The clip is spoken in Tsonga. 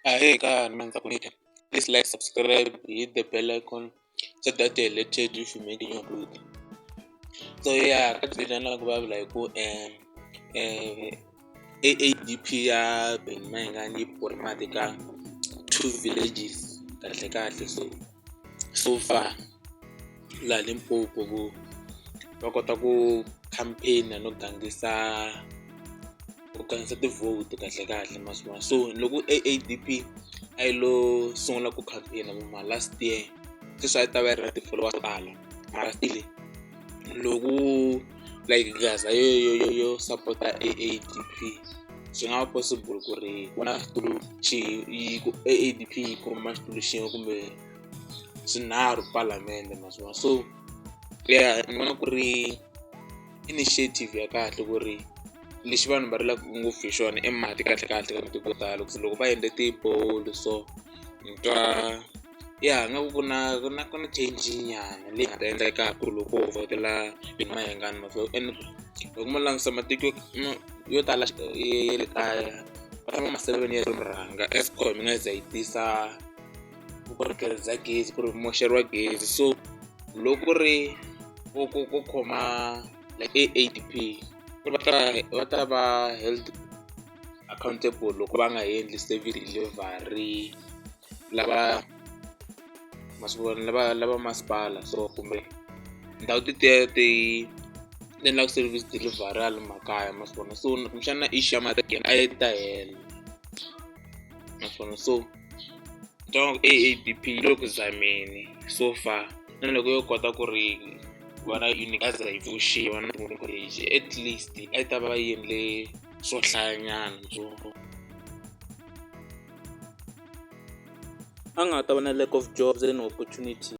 Ahee ka media please like, subscribe, hit the bell icon so that you alerted if you make a new upload. So ya ka ni lava ku vulavula hi ku AADP ya Benny Mayengani yi borhe mati ka two villages kahlekahle so so far laha Limpopo ku va kota ku campaign-a no gangisa ku gangisa ti-vote kahlekahle ma swi vona, so loko AADP a yi lo sungula ku campaign vo ma last year sweswi a yi ta va yi ri na ti-followers to tala mara still loko like gaza yo yo yo yo support-a AADP swi nga va possible ku ri ku na xitulu ku AADP yi khoma xitulu xin'we kumbe swinharhu palamende ma swi vona, so ya ni vona ku ri initiative ya kahle ku ri lexi vanhu va rilaka ngopfu hi xona i mati kahlekahle ka matiko yo tala ku loko va endle ti-borehole so ni twa ya nga ku na ku na ku na change nyana leyi nga ta endleka ku ri loko ho vhotela Benny Mayengani ma swo and loko mo langutisa matiko yo tala ya le kaya va tshama ma 7 years rhanga Eskom yi nga za yi tisa vukorhokeri bya gezi ku ri moxeriwa gezi, so loko ku ri ku ku ku khoma like AADP ku ri va ta va held accountable loko va nga endli service delivery lava ma swi vona lava lava masipala so kumbe ndhawu tetiya ti endlaka service delivery ya le makaya ma swi vona, so kumbexana na issue ya mati a yi ta hela ma swi vona, so ni twa nga ku AADP yi le ku zameni so far na loko yo kota ku ri va na yi pfuxiwa na at least a yi ta va yi endle swo hlayanyana swo. A nga ta va na lack of jobs and opportunity.